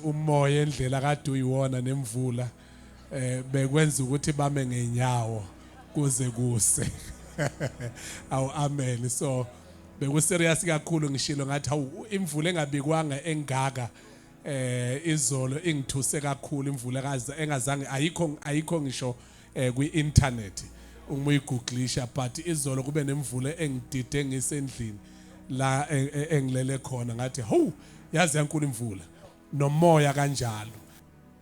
Umoya endlela kade uyiwona nemvula bekwenza ukuthi bame ngenyawo kuze kuse. Awu, amen. So beku-serious kakhulu. Ngishilo ngathi, hawu, imvula engabikwanga engaka izolo ingithuse kakhulu, imvula kaze engazange ayikho ngisho kwi-internet uma uyi-googlisha, but izolo kube nemvula engidide ngisendlini la engilele khona. Ngathi, hawu, yazi yankulu imvula nomoya kanjalo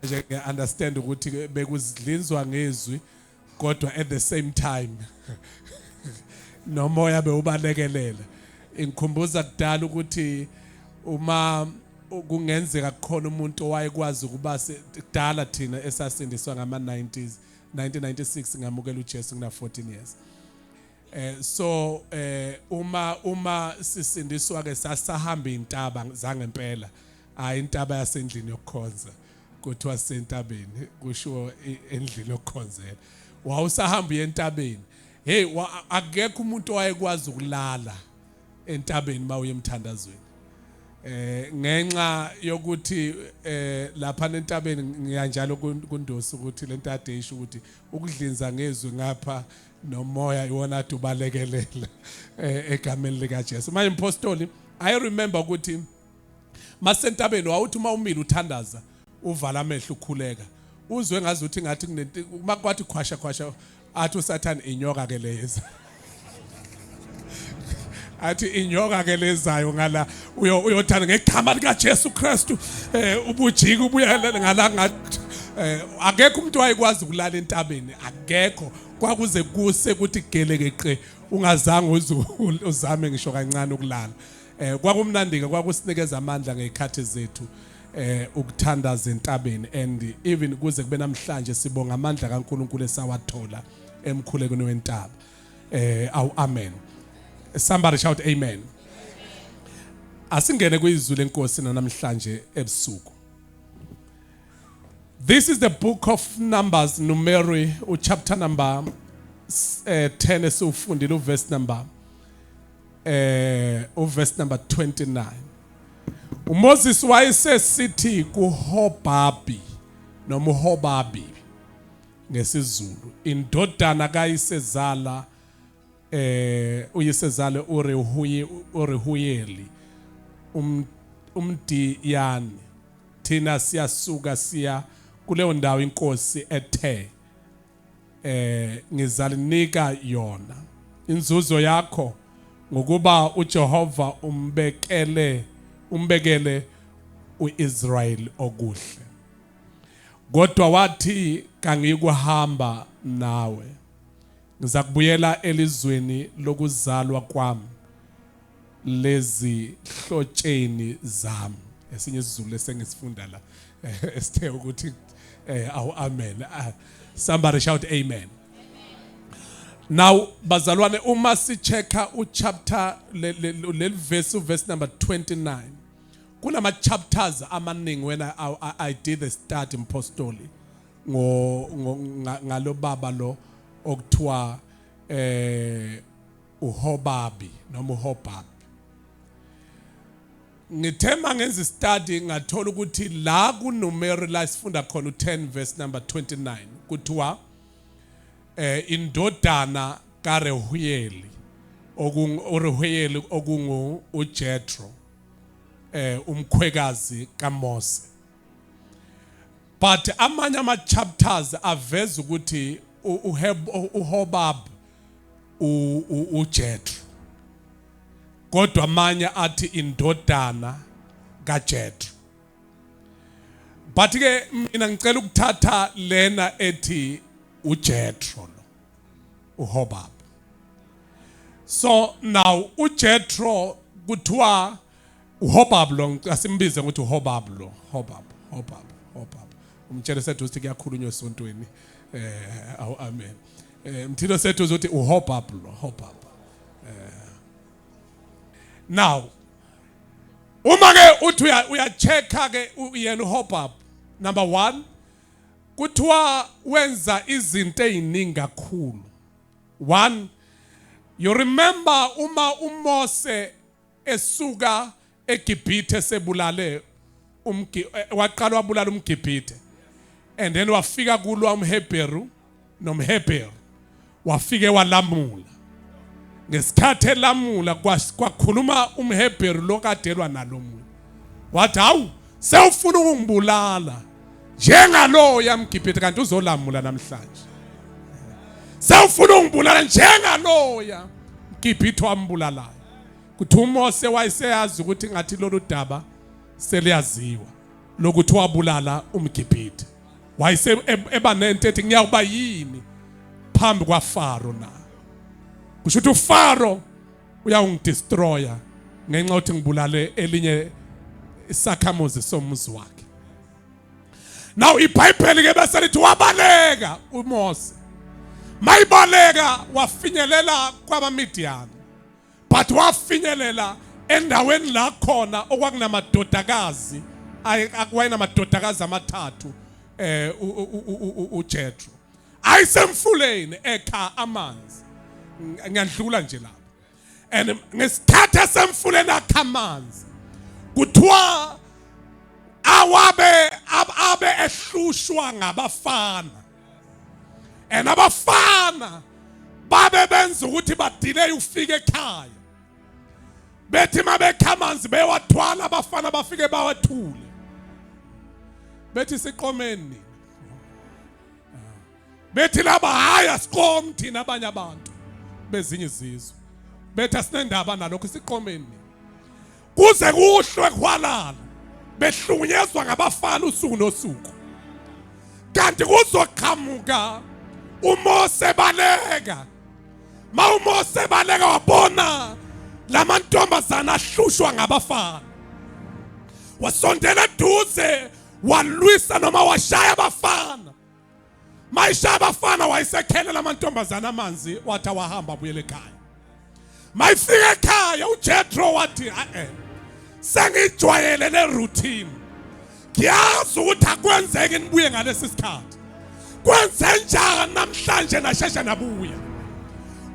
nje. Ngiya-understand ukuthi bekuzidlinzwa ngezwi, kodwa at the same time nomoya bewubalekelela. Ingikhumbuza kudala ukuthi uma kungenzeka kukhona umuntu owayekwazi ukuba kudala thina esasindiswa ngama-90s, 1996 ngamukela uJesu ngina 14 years. So uma sisindiswa ke sasahamba intaba zangempela, hayi intaba yasendlini yokukhonza. Kuthiwa sentabeni kusho endlini yokukhonzela, wawusahamba uye entabeni. Hey, akekho umuntu owayekwazi ukulala entabeni mawuye emthandazweni ngenxa yokuthi lapha entabeni ngiyanjalo kundosi ukuthi lento ade isho ukuthi ukudlinza ngezwi ngapha nomoya iwona ade ubalekelela egameni lika Jesu. Manje impostoli, I remember ukuthi masentabeni wawuthi uma umile uthandaza, uvala amehlo, ukhuleka, uzwe ngazuthi ngathi kunento uma kwathi khwasha khwasha, athi uSathane, "Inyoka ke leza," athi, "Inyoka ke lezayo ngala." Uyothanda ngegama lika Jesu Kristu, ubujika ubuya ngala. Ngathi akekho umuntu wayekwazi ukulala entabeni, akekho. Kwakuze kuse kuthi gelekeqe ungazange uze uzame ngisho kancane ukulala. Kwakumnandi ke, kwakusinikeza amandla ngezikhathi zethu ukuthandaza entabeni, and even kuze kube namhlanje sibonga amandla kaNkulunkulu esawathola emkhulekweni wentaba. Awu, amen. Somebody shout amen. Asingene kwizwi lenkosi namhlanje ebusuku. This is the book of Numbers, Numeri, chapter number 10 esiwufundile, uverse number 29. UMoses wayesesithi kuHobabi noma uHobabi ngesiZulu, indodana kayisezala uyisezala uRehuyi, uRehuyeli umDiyani, "Thina siyasuka siya kuleyo ndawo inkosi ethe ngizalinika yona inzuzo yakho, ngokuba uJehova umbekele uIsrael okuhle." Kodwa wathi, "Kangikuhamba nawe, ngizakubuyela elizweni lokuzalwa kwami lezihlotsheni zami." Esinye isiZulu esengisifunda la esithe ukuthi awu, amen. Ah, somebody shout amen. Now bazalwane, uma si-checka uchapter leli verse, verse number 29, kunama chapters amaningi. When I did the study, impostoli, ngalo baba lo okuthiwa uHobabi noma uHobab, ngithema ngenza study ngathola ukuthi la kuNumeri la sifunda khona u10 verse number 29 kuthiwa indodana kaRehuyeli, uRehuyeli okungu uJethro, umkhwekazi kaMose, but amanye ama chapters aveza ukuthi uHobab uJethro, kodwa amanye athi indodana kaJethro. But ke mina ngicela ukuthatha lena ethi uJethro lo uHobab. So now uJethro kuthiwa uHobab lo, asimbize ukuthi uHobab lo, Hobab, Hobab, Hobab. Umtshele sethu ukuthi kuyakhulunywa esontweni. Awu, amen. Mthilo sethu ukuthi uHobab lo, Hobab. Now uma ke uthi uyachecka ke yena uHobab, number 1, kuthiwa wenza izinto eziningi kakhulu. One, you remember uma uMose esuka eGibhithe sebulale Waqala wabulala umGibhithe, and then wafika kulwa umHebheru nomHebheru, wafike walamula. Ngesikhathi elamula kwakhuluma umHebheru lokadelwa nalomunye, wathi, "Hawu, sewufuna ukungibulala njengalo yamGibhithe, kanti uzolamula namhlanje. Sewufuna ukungibulala njengaloya mGibhithe wambulalayo." Kuthi uMose wayeseyazi ukuthi ngathi lolu daba seliyaziwa lokuthi wabulala umGibhithe. Wayese eba nento ethi, "Ngiyawuba yini phambi kwaFaro na? Kusho ukuthi uFaro uyawungidestroya ngenxa yokuthi ngibulale elinye isakhamuzi somuzi wakhe." Now iBhayibheli ke bese lithi wabaleka uMose. Mayibaleka wafinyelela kwabaMidian, but wafinyelela endaweni la khona okwakunamadodakazi, wayenamadodakazi amathathu uJethro, ayisemfuleni ekha amanzi. Ngiyadlula nje lapho. And ngesikhathi esemfuleni akha amanzi, kuthiwa awabe abe ehlushwa ngabafana, and abafana babe benza ukuthi badelay ufike ekhaya, bethi mabekha amanzi bewathwala abafana, bafike bawathule, bethi, "Siqomeni nina." Bethi laba, "Hayi, asiqomi thina." Abanye abantu bezinye izizwe bethi, "Asinendaba nalokho, siqomeni nina." Kuze kuhlwe kuhwalala, behlukunyezwa ngabafana usuku nosuku, kanti kuzoqhamuka uMose baleka. Ma uMose baleka wabona lamantombazana ahlushwa ngabafana, wasondela eduze, walwisa noma washaya abafana. Mayishaya abafana, wayesekhela lamantombazana amanzi, wathi awahamba abuyele ekhaya. Mayifika ekhaya uJethro wathi, "Eh, sengijwayele le routine, ngiyazi ukuthi akwenzeki nibuye ngalesi sikhathi. Kwenze njani namhlanje nasheshe nabuya?"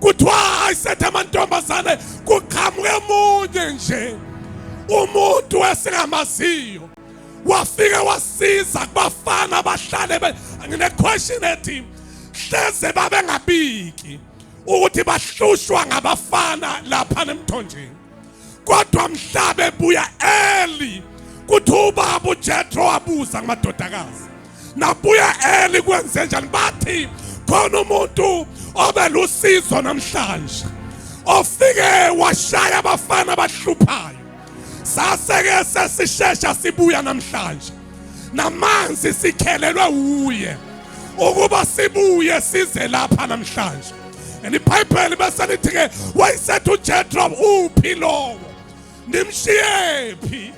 Kuthiwa ayisethe amantombazane, kuqhamuke emunye nje umuntu esingamaziyo, wafike wasiza kubafana abahlale. Ngine-question ethi hleze babengabiki ukuthi bahlushwa ngabafana lapha nemthonjeni, kodwa mhla bebuya early, kuthi ubaba uJethro wabuza kumadodakazi, "Nabuya early, kwenze njani?" Bathi, "Khona umuntu obelusizo namhlanje, ofike washaya abafana abahluphayo, saseke sesishesha sibuya namhlanje, namanzi sikhelelwe uye ukuba sibuye size lapha namhlanje." And iBhayibheli bese lithi ke wayesethi uJethro, "Uphi lowo? Nimshiye phi?"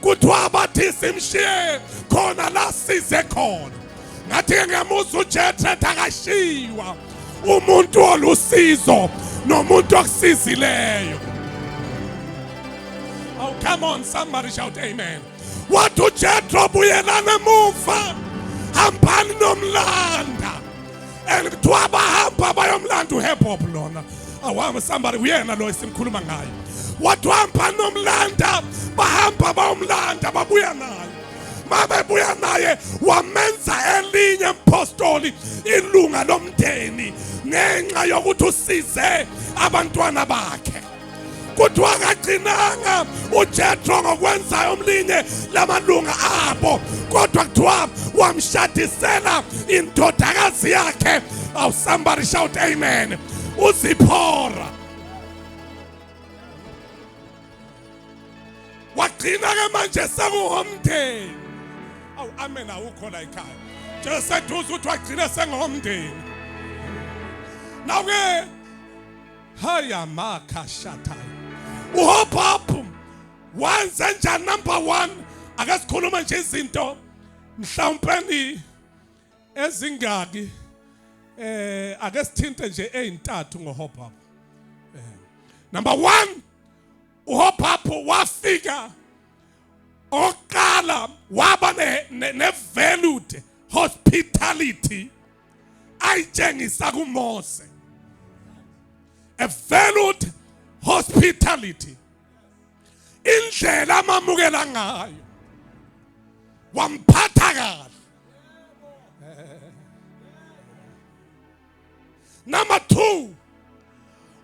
Kuthiwa bathi, "Simshiye khona la size khona." Ngathi ke ngiyamuzwa uJethro ethi, "Akashiwa umuntu olusizo nomuntu okusizileyo." Oh, come on, somebody shout amen. Wathi uJethro, "Buyelana emuva, hambani nomlanda." And kuthiwa bahamba bayomlanda uHobab lona. Awami, somebody, uyena lo esimkhuluma ngayo. Wathi, "Hamba nomlanda." Bahamba bayomlanda, babuya naye. Mabebuya naye wamenza elinye mpostoli ilunga lomndeni ngenxa yokuthi usize abantwana bakhe. Kuthiwa akagcinanga uJethro ngokwenzayo omlinye lamalunga abo, kodwa kuthiwa wamshadisela indodakazi yakhe. Aw, somebody shout amen. UZiphora wagcina ke manje sekuwomndeni. Awu, amen awukho la ekhaya. Njengeseduze ukuthi wagcina sengomndeni. Naw ke haya makha shathayo. UHobab wenze njani? Number 1, ake sikhulume nje izinto mhlawumbe ezingaki, ake sithinte nje ezintathu ngoHobab. Number 1, uHobab wafika oqala waba ne valued hospitality ayitshengisa kuMose, a valued hospitality, indlela amamukela ngayo. Wamphatha kahle. Number 2,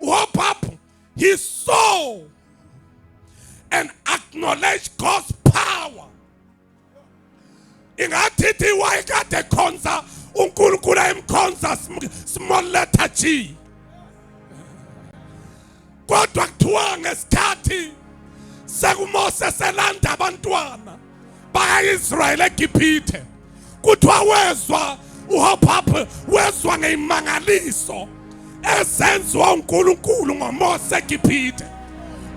Hobab, he saw and acknowledged God's power. Ingathi thi wayekade khonza uNkulunkulu ayemkhonza small letter G. Kodwa kuthiwa ngesikhathi sekuMose selanda abantwana baka-Israyeli eGibhithe, kuthiwa wezwa uHobab, wezwa ngeyimangaliso ezenziwa uNkulunkulu ngoMose eGibhithe.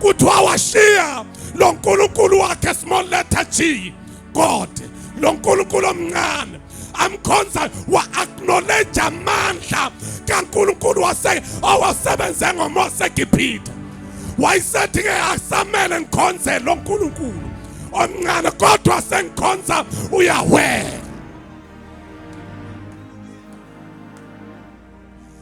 Kuthiwa washiya lo nkulunkulu wakhe small letter G God, lo nkulunkulu omncane amkhonza, wa-acknowledge amandla kaNkulunkulu wase owasebenze ngoMose eGibhithe. Wayesethi ke akusamele ngikhonze lo nkulunkulu omncane, kodwa sengikhonza uYahweh.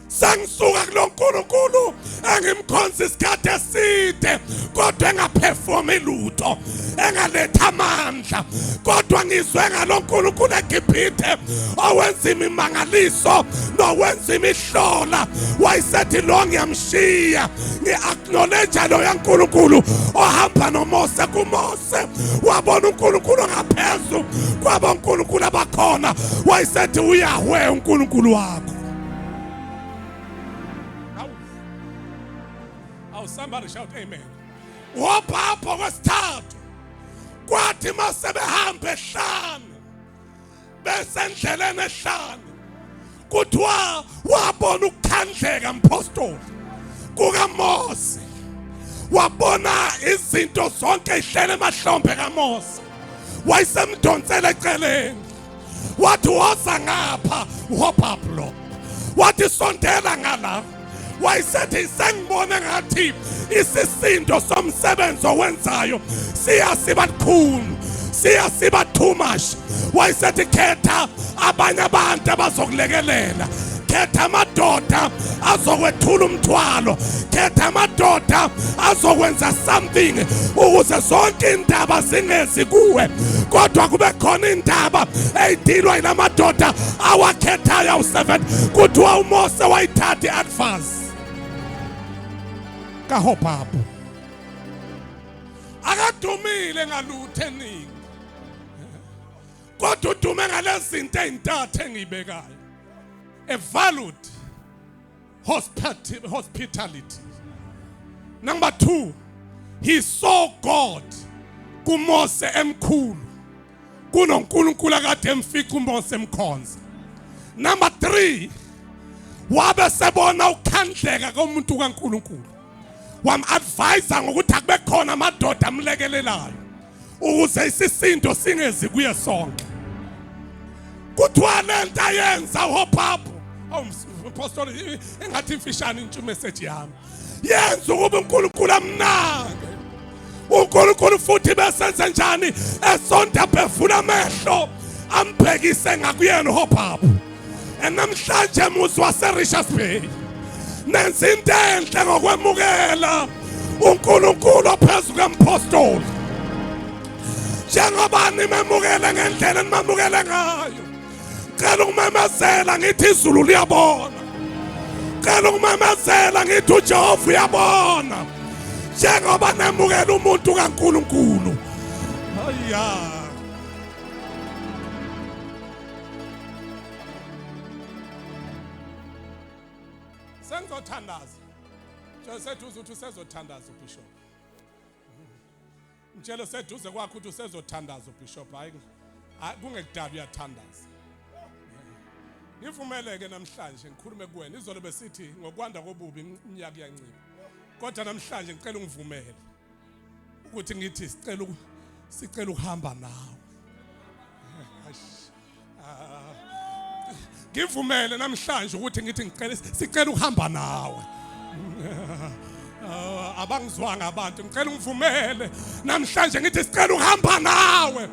Sengisuka kulo nkulunkulu engimkhonza isikhathi eside, kodwa engaphefumi lutho, engaletha amandla, kodwa ngizwe ngalo nkulunkulu eGibhithe owenza imimangaliso nowenza imihlola. Wayesethi lo ngiyamshiya, ngi-acknowledge loya nkulunkulu ohamba noMose. KuMose wabona uNkulunkulu ngaphezu kwabonkulunkulu abakhona, wayesethi uYahweh uNkulunkulu wakho. Oh, somebody shout amen. Wabapho kwesithathu, kwathi masebehamba ehlane, besendleleni ehlane, kuthiwa wabona ukukhandleka mpostoli kukaMose, wabona izinto zonke ihlele emahlombe kaMose, wayesemdonsela eceleni, wathi woza ngapha uHobab lo, wathi sondela ngala. Wayesethi sengibone ngathi isisindo somsebenzi owenzayo siyasiba likhulu, siyasiba too much. Wayesethi khetha abanye abantu abazokulekelela, khetha amadoda azokwethula umthwalo, khetha amadoda azokwenza something ukuze zonke indaba zingezi kuwe, kodwa kube khona indaba eyidilwa yilamadoda awakhethayo awu-7. Kuthiwa uMose wayithatha i-advice kaHobab. Akadumile ngalutho eningi, kodwa udume ngalezi zinto ey'ntathu engiyibekayo. A valued hospitality. Number 2, he saw God kuMose emkhulu kunoNkulunkulu akade emfica uMose emkhonza. Number 3, wabe sebona ukukhandleka komuntu kaNkulunkulu, wam-advisa ngokuthi akube khona amadoda amlekelelayo ukuze isisindo singezi kuye sonke. Kuthiwa lento ayenza uHobab, awu mpostoli, engathi imfishane intshu message yami, yenza ukuba uNkulunkulu amnake. uNkulunkulu futhi besenze njani? Esonta bevula amehlo ambhekise ngakuyena uHobab. Namhlanje muzi wase-Richards Bay, nenza into enhle ngokwemukela uNkulunkulu ophezu kwempostoli, njengoba nimemukele ngendlela enimamukele ngayo. Cela ukumemezela ngithi izulu liyabona. Cela ukumemezela ngithi uJehova uyabona, njengoba nemukela umuntu kaNkulunkulu. Aya, sengizothandaza. Seduze uthi usezothandaza ubishop. Mtshele seduze kwakho ukuthi usezothandaza ubishop. Hayi, kungekudala uyathandaza. Ngivumeleke namhlanje ngikhulume kuwena. Izolo besithi ngokwanda kobubi iminyaka iyancipha, kodwa namhlanje ngicela ungivumele ukuthi ngithi sicela ukuhamba nawe. Ngivumele namhlanje ukuthi ngithi ngicela sicela ukuhamba nawe. Abangizwanga abantu. Ngicela ungivumele namhlanje ngithi sicela ukuhamba nawe,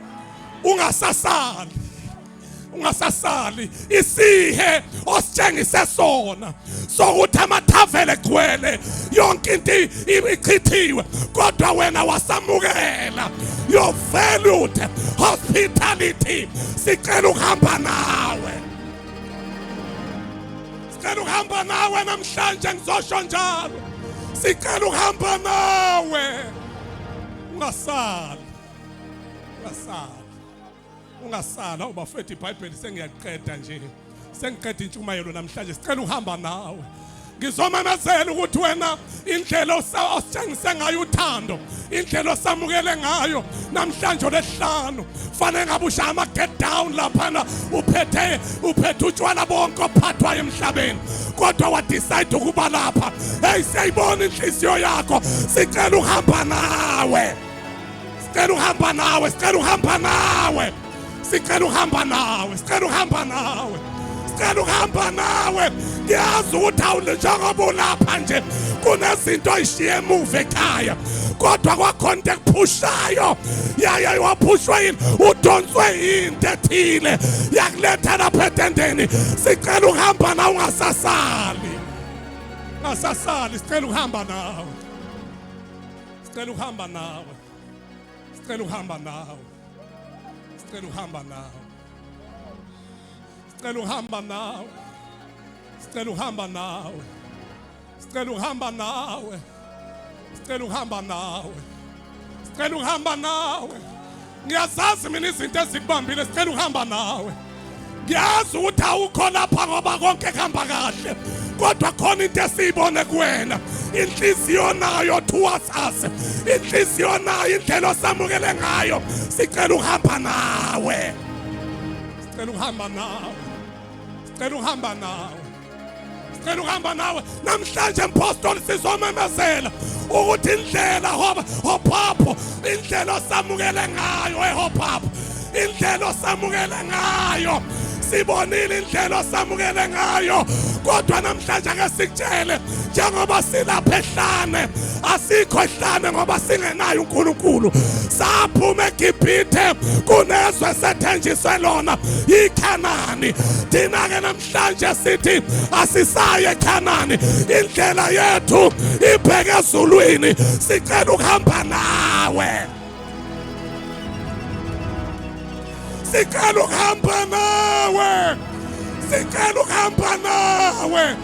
ungasasali. Ungasasali isihe ositshengise sona sokuthi amathavele egcwele yonke into ichithiwe, kodwa wena wasamukela. Your valued hospitality. Sicela ukuhamba nawe, sicela ukuhamba nawe namhlanje, ngizosho njalo, sicela ukuhamba nawe. Ungasali, ungasali, ungasala. Ubafethu, iBhayibheli sengiyaqeda nje, sengiqeda intshumayelo namhlanje. Sicela uhamba nawe. Ngizomemezela ukuthi wena indlela ositshengise ngayo uthando, indlela osamukele ngayo namhlanje lesihlanu, fanele ngabe ushaya ama-get down laphana, uphethe utshwala bonke ophathwayo emhlabeni, kodwa wadecide ukuba lapha. Hey, siyayibona inhliziyo yakho. Sicela ukuhamba nawe, sicela ukuhamba nawe, sicela ukuhamba nawe, sicela ukuhamba nawe, sicela ukuhamba nawe, sicela ukuhamba nawe. Ngiyazi ukuthi awule njengoba ulapha nje kunezinto oyishiye emuva ekhaya, kodwa kwakhona into ekuphushayo. Yaye waphushwa yini? Udonswe yinto ethile yakuletha lapha etendeni. Sicela ukuhamba nawe, ungasasali, ungasasali. Sicela ukuhamba nawe, sicela ukuhamba nawe, sicela ukuhamba nawe, sicela ukuhamba nawe, sicela ukuhamba nawe, sicela ukuhamba nawe, sicela ukuhamba nawe, sicela ukuhamba nawe, sicela ukuhamba nawe. Ngiyazazi mina izinto ezikubambile. Sicela ukuhamba nawe. Ngiyazi ukuthi awukho lapha ngoba konke kuhamba kahle, kodwa khona into esiyibone kuwena, inhliziyo nayo towards us, inhliziyo nayo, indlela osamukele ngayo. Sicela ukuhamba nawe, sicela ukuhamba nawe, sicela ukuhamba nawe, sicela ukuhamba nawe namhlanje. Mpostoli, sizomemezela ukuthi indlela hophapho, indlela osamukele ngayo ehophapho, indlela osamukele ngayo, sibonile indlela osamukele ngayo. Kodwa namhlanje ake sikutshele, njengoba silapha ehlane, asikho ehlane ngoba singenayo uNkulunkulu. Saphuma eGibhithe, kunezwe sethenjiswe lona, iKhanani. Thina ke namhlanje sithi asisaye eKhanani, indlela yethu ibheke ezulwini. Sicela ukuhamba nawe, sicela ukuhamba nawe, sicela ukuhamba nawe,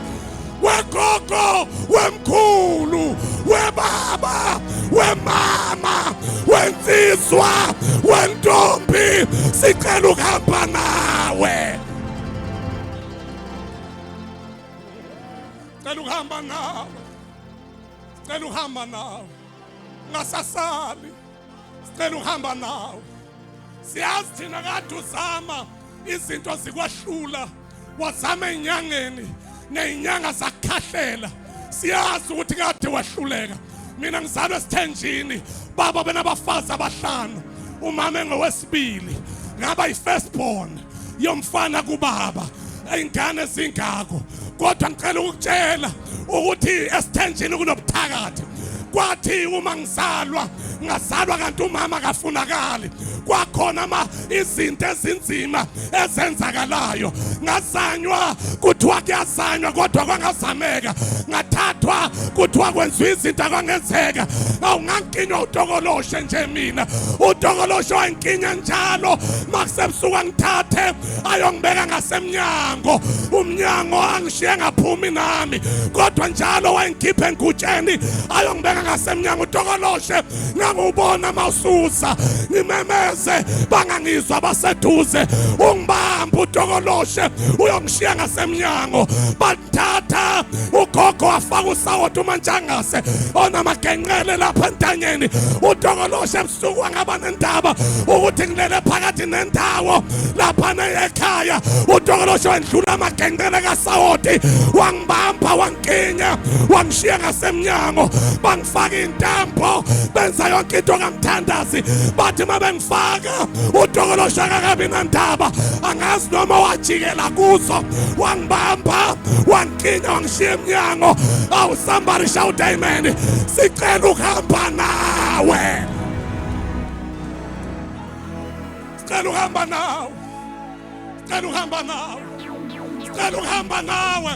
wegogo, wemkhulu, webaba, wemama, wensizwa, wentombi, sicela ukuhamba nawe, cela ukuhamba nawe, sicela ukuhamba nawe. Ungasasali, sicela ukuhamba nawe. Siyazi thina kade uzama, izinto zikwahlula, wazama enyangeni nezinyanga zakukhahlela. Siyazi ukuthi kade wahluleka. Mina ngizalwa esithenjini, baba benabafazi abahlanu, umama engowesibili. Ngaba yi-first born yomfana kubaba, ingane zingako. Kodwa ngicela ukukutshela ukuthi esithenjini kunobuthakathi. Kwathi uma ngizalwa, ngazalwa kanti umama akafunakali. Kwakhona ama izinto ezinzima ezenzakalayo. Ngazanywa, kuthiwa kuyazanywa, kodwa kwangazameka. Ngathathwa, kuthiwa kwenziwa izinto, akwangenzeka. Awungankinywa utokoloshe nje mina, utokoloshe wangikinya njalo makusebusuku, angithathe ayongibeka ngasemnyango, umnyango angishiye ngaphumi nami, kodwa njalo wayengikhipha engutsheni ayongibeka ngasemnyango. Utokoloshe ngangiwubona mawususa, ngimemeze bangangizwa baseduze. Ungibamba utokoloshe uyongishiya ngasemnyango. Bathatha ugogo, wafaka usawoti umantshangase onamagenqele lapha entanyeni. Utokoloshe ebusuku angaba nendaba ukuthi ngilele phakathi nendawo lapha ekhaya. Utokoloshe wendlula amagenqele kasawoti, wangibamba, wangikinya, wangishiya ngasemnyango. Bangifaka intambo, benza yonke into kamthandazi. Bathi uma bengifaka, utokoloshe akakabi nandaba, angazi noma wajikela kuzo, wangibamba, wangikinya, wangishiya emnyango. Awu, somebody shout amen. Sicela ukuhamba nawe, sicela ukuhamba nawe. Sicela ukuhamba nawe, sicela ukuhamba nawe.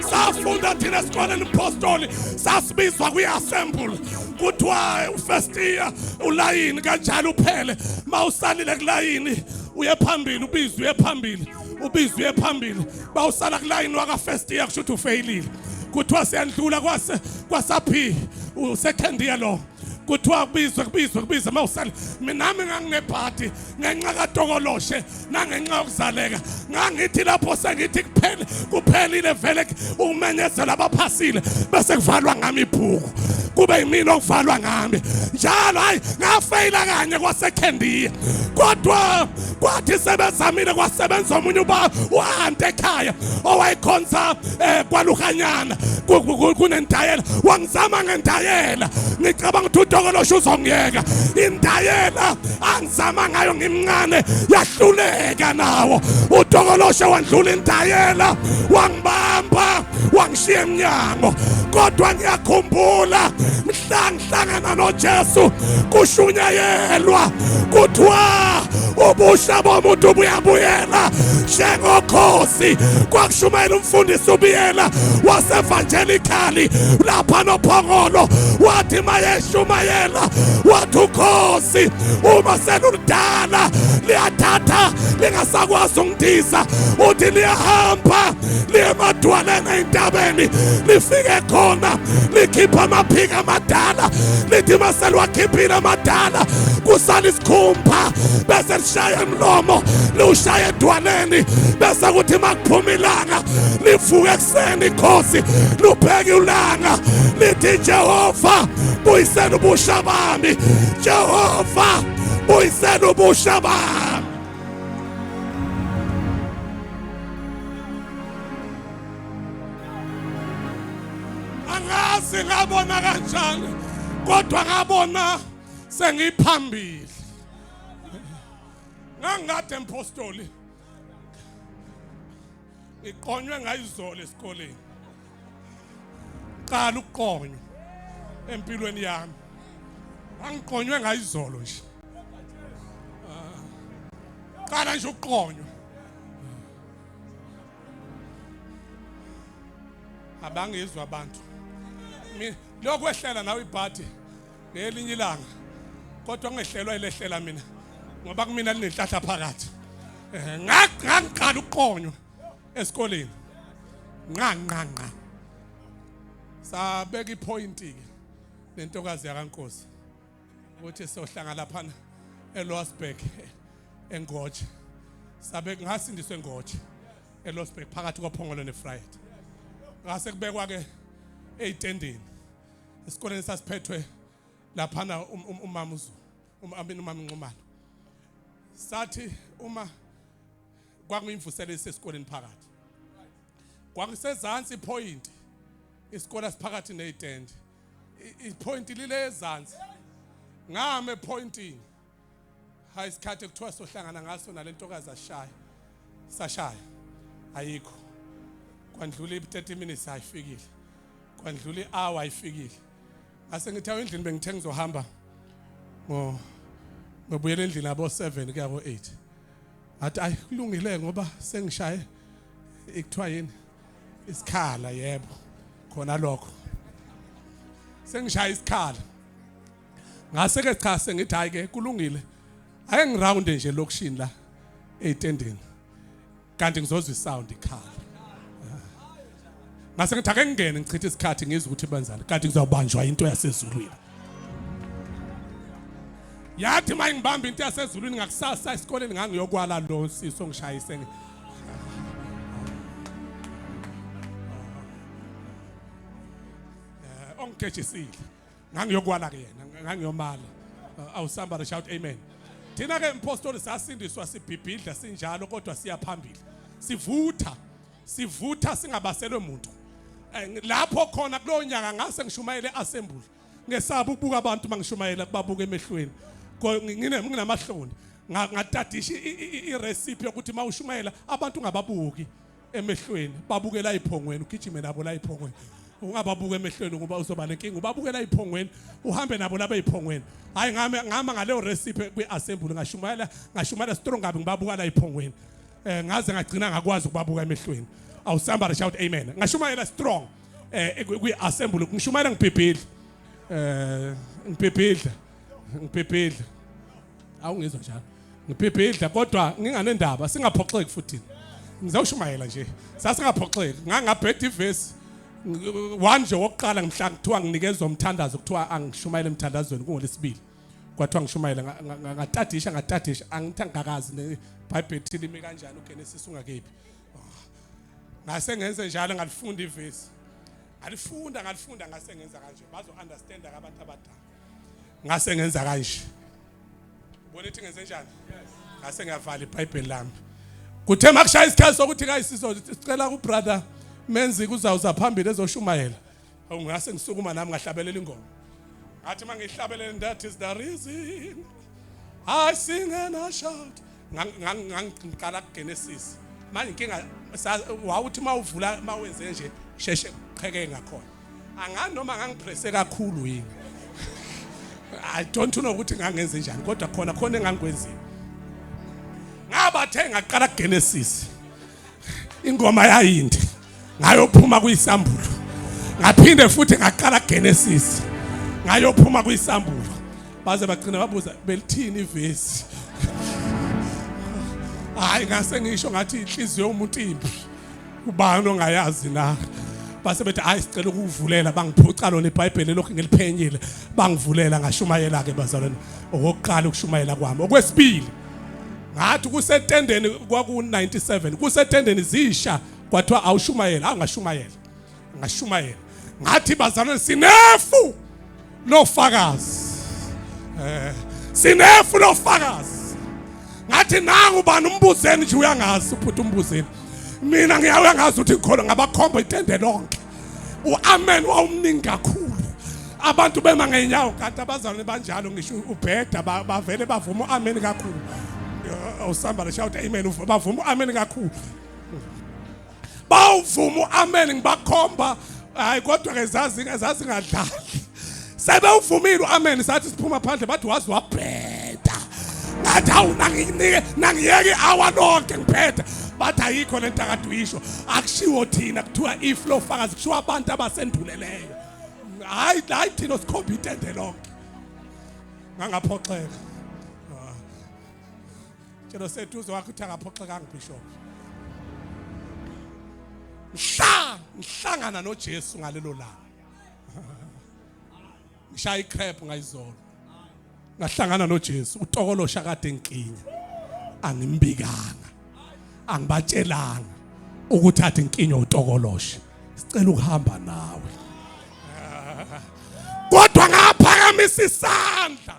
Safunda thina esikoleni mpostoli, sasibizwa kwi-assembly, kuthiwa u-first year ulayini kanjalo uphele. Mawusalile kulayini uye phambili, ubizwe uye phambili, ubizwe uye phambili. Bawusala kulayini waka first year, kusho ukuthi ufeyilile. Kuthiwa siyandlula kwase kwasaphi u-second year lo, kuthiwa kubizwe kubizwe kubizwe. Mawusale, nami nganginebhadi ngenxa kaTokoloshe nangenxa yokuzaleka. Ngangithi lapho sengithi kuphele, kuphelile vele ukumenyezela abaphasile, bese kuvalwa ngami ibhuku, kube yimina okuvalwa ngami njalo. Hayi, ngafeyila kanye kwa-second year, kodwa kwathi sebezamile kwasebenza omunye uba u-aunty ekhaya owayikhonza kwaluhanyana kunendayela, wangizama ngendayela. Ngicabanga ukuthi uTokoloshe uzongiyeka. Indayela angizama ngayo ngimncane yahluleka nawo. uTokoloshe wandlula indayela, wangibamba, wangishiya emnyango. Kodwa ngiyakhumbula mhla ngihlangana noJesu, kushunyayelwa kuthiwa ubusha bomuntu buyabuyela njengokhosi. Kwakushumayela umfundisi uBiyela wasevangelikali lapha noPhongolo. Wathi mayeshumayela, wathi ukhosi uma seludala liyathatha, lingasakwazi ukundiza. Uthi liyahamba liye emadwaleni, ey'ntabeni, lifike khona likhipha amaphiko amadala. Lithi maseliwakhiphile amadala, kusala isikhumba, bese lishaya emlomo, liwushaya edwaleni, bese kuthi makuphuma ilanga, livuke ekuseni ikhosi, lubheke ulanga, lithi, "Jehova, buyisela ubusha bami. Jehova, buyisela ubusha bami." Angazi ngabona kanjani, kodwa ngabona sengiphambili. Ngangikade mpostoli ngiqonywe ngayizolo esikoleni, qala ukuqonywa empilweni yami. Angiqonywe ngayizolo nje, qala nje ukuqonywa. Abangizwa abantu. Lokwehlela nawe ibhadi ngelinye ilanga, kodwa kungehlelwa ilehlela mina, ngoba kumina linenhlahla phakathi. Ngangiqala ukuqonywa esikoleni, nqa nqa nqa. Sabeka ipoint ke nentokazi yakaNkosi ukuthi sohlanga laphana eLosberg eNgoje. Sabe ngasindiswa eNgoje eLosberg, phakathi koPhongolo neVryheid. Ngase kubekwa ke eyitendeni esikoleni sasiphethwe laphana umama uZulu, umamini, umama Nxumalo. Sathi uma kwakuyimvuselo esikoleni phakathi, kwakusezansi ipoint, isikole siphakathi nezitende, ipoint lile ezansi. Ngame epointini. Hayi, isikhathi ekuthiwa sohlangana ngaso nalentokazi ashaya, sashaya, ayikho. Kwandlula i-30 minutes, ayifikile. Kwandlula i-hour, ayifikile. Ngase ngithi awu, endlini bengithe ngizohamba ngo ngobuyela endlini abo 7 kuya ko 8. Ngathi ayi, kulungile, ngoba sengishaye ikuthiwa yini, isikhala. Yebo, khona lokho, sengishaye isikhala. Ngase ke cha, sengithi hayi ke, kulungile, ake ngiround nje lokishini la eyitendeni, kanti ngizozwa isound ikhala. Ngase ngithi ake ngingene ngichithe isikhathi, ngizwe ukuthi benzani, kanti ngizawubanjwa into yasezulwini. Yathi uma ngibamba into yasezulwini ngakusasa esikoleni, ngangiyokwala lo sisi ongishayise. Ongigejisile, ngangiyokwala ke yena, ngangiyomala. Awu, somebody shout amen. Thina ke impostoli sasindiswa sibhibhidla sinjalo, kodwa siya phambili, sivutha, sivutha, singabaselwe muntu. Lapho khona kulowo nyaka ngase ngishumayele assembly, ngesaba ukubuka abantu mangishumayela, kubabuka emehlweni. Nginamahloni. Ngatadisha irecipe yokuthi mawushumayela abantu ungababuki emehlweni, babukela iphongweni, ugijime nabo la iphongweni. Ungababuka emehlweni ngoba uzoba nenkinga. Ubabukela iphongweni, uhambe nabo laba ephongweni. Hayi, ngame ngama ngaleyo recipe kwi-assembly, ngashumayela, ngashumayela strong kabi, ngibabuka la iphongweni. Ngaze ngagcina ngakwazi ukubabuka emehlweni. Awu, somebody shout amen. Ngashumayela strong kwi assembly, ngishumayela ngibhibhidla, ngibhibhidla, ngibhibhidla. Awungizwa njalo, ngibhibhidla, kodwa nginganendaba. Singaphoxeki futhi, ngizawushumayela nje, sasingaphoxeki. Ngangabheda ivesi one nje wokuqala ngimhla kuthiwa nginikezwa umthandazo, kuthiwa angishumayele emthandazweni kungolesibili. Kwathiwa ngishumayele, ngatadisha, ngatadisha, angithi angikakazi neBhayibheli thina imi kanjani, uGenesis ungakephi. Ngase ngenze njalo, ngalifunda ivesi, ngalifunda, ngalifunda, ngase ngenza kanje. Bazo understand abantu abadala. Ngase ngenza kanje, ubona ithi ngenze njani? Ngase ngiyavala iBhayibheli lami. Kuthe makushaya isikhathi sokuthi kayisiso sicela ku brother Menzi kuzawuza phambili ezoshumayela, ngase ngisukuma nami, ngahlabelela ingoma. Ngathi mangihlabelela, "That is the reason I sing and I shout." Ngangiqala kuGenesis. Manje inkinga, wawuthi mawuvula, mawenze nje, sheshe qheke ngakhona. Angani noma ngangipresse kakhulu yini, I don't know ukuthi ngangenze njani, kodwa khona khona engangikwenzile. Ngabathe ngaqala kuGenesis, ingoma yayinde, ngayophuma kuyisambulo. Ngaphinde futhi ngaqala Genesis, ngayophuma kuyisambulo. Baze bagcina babuza, "Belithini ivesi?" Hayi, ngase ngisho ngathi, "Inhliziyo yomuntu imbi, ubani ongayazi na?" Base bethi, "Hayi, sicela ukuvulela." Bangiphuca lona iBhayibheli lokhu ngiliphenyile, bangivulela, ngashumayela ke bazalwane. Okokuqala ukushumayela kwami. Okwesibili, ngathi kusetendeni, kwaku-97, kusetendeni zisha, kwathiwa awushumayela. Angashumayela, ngashumayela, ngathi, "Bazalwane, sinefu lofakazi, sinefu lofakazi." Ngathi, "Nangu bani, umbuzeni nje, uyangazi uphutha, umbuzeni mina ngiyawe ngazi ukuthi ngikhona." Ngabakhomba itende lonke. U-amen wawumningi kakhulu, abantu bema ngeenyawo. Kanti abazalwane banjalo, ngisho ubheda, bavele bavuma u-amen kakhulu. Oh, somebody shout amen. Bavuma u-amen kakhulu, bawuvuma u-amen. Ngibakhomba. Hayi, kodwa ke zazi zazingadlali. Sebewuvumile u-amen, sathi siphuma phandle, bathi, "Wazi wabheda." Ngathi, "Awu, nanginike nangiyeke i-hour lonke ngiphethe." Bathi, "Ayikho lento akade uyisho. Akushiwo thina, kuthiwa ifu lofakazi, kushiwo abantu abasenduleleyo. Hayi, hayi, thina sikhomba itende lonke." Ngangaphoxeka. Tshelo seduze wakho uthi akaphoxekanga bishop. Mhla ngihlangana noJesu ngalelo langa, ngishaya icrap ngayizolo, ngahlangana noJesu. Utokolosha kade nkinga, angimbikanga, angibatshelanga ukuthi athi inkinga utokolosha, sicela ukuhamba nawe, kodwa ngaphakamisa isandla.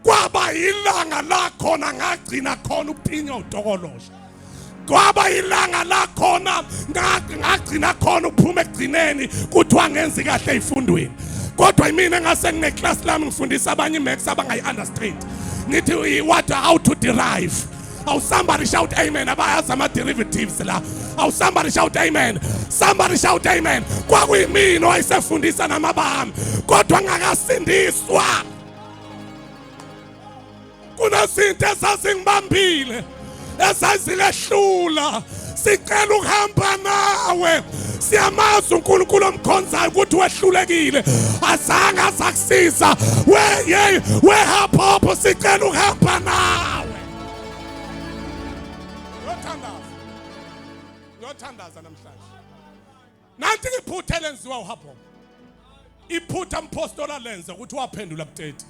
Kwaba ilanga lakhona ngagcina khona ukuphinywa utokolosha. Kwaba ilanga lakhona ngagcina khona ukuphuma ekugcineni, kuthiwa ngenzi kahle ezifundweni, kodwa imina engase ngineclass lami, ngifundisa abanye imaths abangayi-understand, ngithi what, how to derive. Aw, somebody shout amen. Abayazi ama derivatives la. Aw, somebody shout amen. Somebody shout amen. Kwakuyimina owayesefundisa namabami, kodwa ngakasindiswa. Kunezinto ezazingibambile, ezazilehlula. Sicela ukuhamba nawe. Siyamazi uNkulunkulu omkhonzayo ukuthi wehlulekile, azange azakusiza. We ye wehaphopho, sicela ukuhamba nawe. Ngiyothandaza, ngiyothandaza namhlanje. Nanti iphutha elenziwa uHabhobo, iphutha mphostola lenze ukuthi waphendula ku-30,